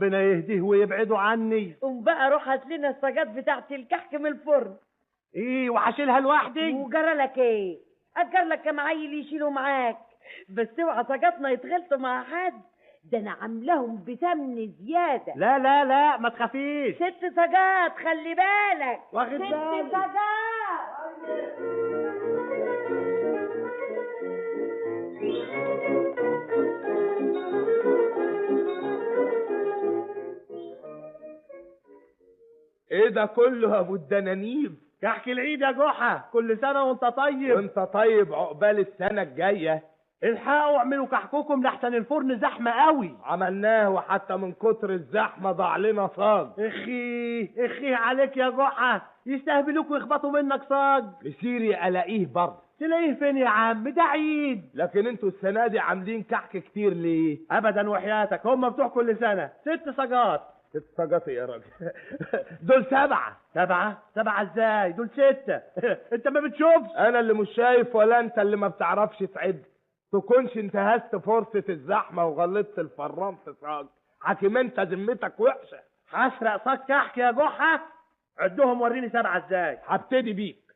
ربنا يهديه ويبعده عني. قوم بقى روح هات لنا الصاجات بتاعت الكحك من الفرن. ايه وحشيلها لوحدي؟ وجرى لك ايه؟ اجر لك كام عيل يشيلوا معاك، بس اوعى صاجاتنا يتغلطوا مع حد، ده انا عاملاهم بتمن زيادة. لا لا لا ما تخافيش، 6 صاجات، خلي بالك. واخد بالي. 6 صاجات. ايه ده كله يا ابو الدنانيب؟ كحك العيد يا جحا، كل سنة وانت طيب. وانت طيب، عقبال السنة الجاية. الحقوا اعملوا كحككم لحسن الفرن زحمة قوي. عملناه، وحتى من كتر الزحمة ضاع لنا صاج. اخي اخي عليك يا جحا، يستهبلوك ويخبطوا منك صاج. مسيري الاقيه برضه. تلاقيه فين يا عم؟ ده عيد. لكن انتوا السنة دي عاملين كحك كتير ليه؟ ابدا وحياتك، هم بتوع كل سنة 6 صاجات. 6 صاجات يا راجل؟ دول 7. 7؟ 7 ازاي؟ دول 6. انت ما بتشوفش؟ انا اللي مش شايف ولا انت اللي ما بتعرفش تعد؟ تكونش انتهزت فرصة الزحمة وغلطت الفرام في صاج. حكيم انت ذمتك وحشة. هسرق صاج كحك يا جحا؟ عدهم وريني 7 ازاي. هبتدي بيك.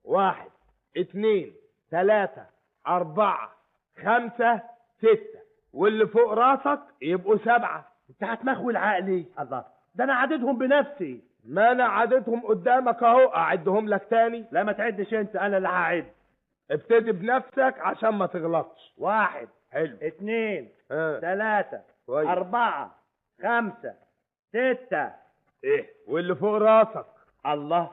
1 2 3 4 5 6، واللي فوق راسك يبقوا 7. انت هتمخول عقلي؟ الله، ده انا عددهم بنفسي. ما انا عددهم قدامك اهو، اعدهم لك تاني؟ لا ما تعدش انت، انا اللي هعد. ابتدي بنفسك عشان ما تغلطش. 1 حلو، 2 3 4 5 6. ايه واللي فوق راسك؟ الله،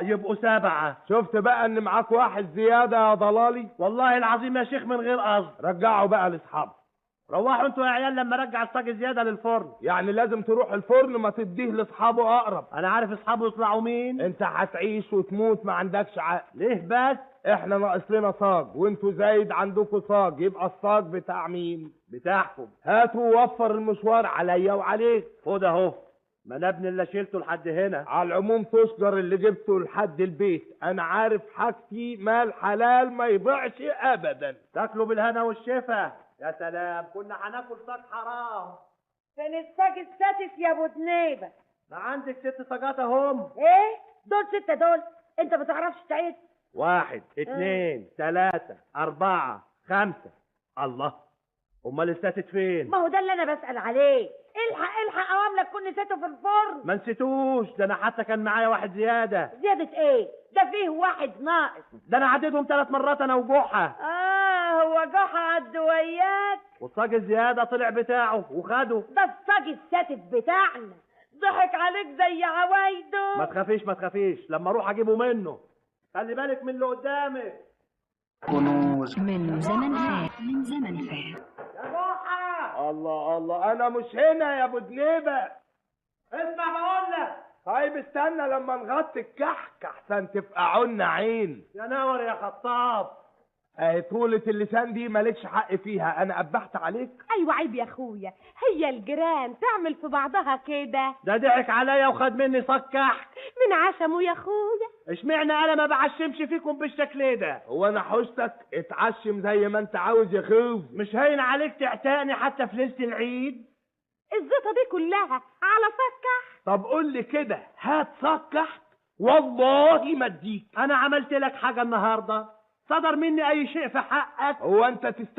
يبقوا 7. شفت بقى ان معاك 1 زيادة يا ضلالي؟ والله العظيم يا شيخ من غير قصد. رجعوا بقى لاصحابك. روحوا انتوا يا عيال لما ارجع الصاج زيادة للفرن. يعني لازم تروح الفرن، ما تديه لاصحابه اقرب. انا عارف اصحابه يطلعوا مين. انت هتعيش وتموت ما عندكش عقل. ليه بس؟ احنا ناقص لنا صاج، وانتوا زايد عندكوا صاج، يبقى الصاج بتاع مين؟ بتاعكم. هاتوا ووفر المشوار عليا وعليك. خد اهو، ما انا ابن اللي شيلته لحد هنا. على العموم تشجر اللي جبته لحد البيت، انا عارف حاجتي مال حلال ما يضيعش ابدا. تاكلوا بالهنا والشفا. يا سلام، كنا هناكل صاج حرام. فين الصاج السادس يا ابو دنيبه؟ ما عندك 6 صاجات اهم. ايه دول 6 دول؟ انت ما تعرفش تعد؟ 1 2 3 4 5. الله، امال السادس فين؟ ما هو ده اللي انا بسأل عليه. الحق الحق، اواملك كن نسيته في الفرن. ما نسيتوش، ده انا حتى كان معايا 1 زيادة. زيادة ايه؟ ده فيه 1 ناقص. ده انا عديتهم 3 مرات انا وجحا. هو جحا عد وياك؟ والصاج الزيادة طلع بتاعه وخده. ده الصاج الساتف بتاعنا، ضحك عليك زي عوايده. ما تخافيش ما تخافيش، لما اروح اجيبه منه. خلي بالك من اللي قدامك. كنوز من زمن فات، من زمن فات. يا جحا. الله الله، انا مش هنا يا ابو دنيبه. اسمع بقول لك. طيب استنى لما نغطي الكحك احسن تفقعونا عين. يا نور يا خطاب. اهي طولة اللسان دي مالكش حق فيها، انا قبحت عليك. ايوه عيب يا اخويا، هي الجيران تعمل في بعضها كده. ده ضحك عليا وخد مني صاج كحك. من عشمه يا اخويا. اشمعنى انا ما بعشمش فيكم بالشكل ده؟ هو انا حوشتك؟ اتعشم زي ما انت عاوز يا خوف. مش هين عليك تعتقني حتى في ليلة العيد؟ الزيطة دي كلها على صاج كحك. طب قول لي كده، هات صاج كحك والله ما اديك. انا عملت لك حاجة النهارده؟ صدر مني اي شيء في حقك؟ هو انت تست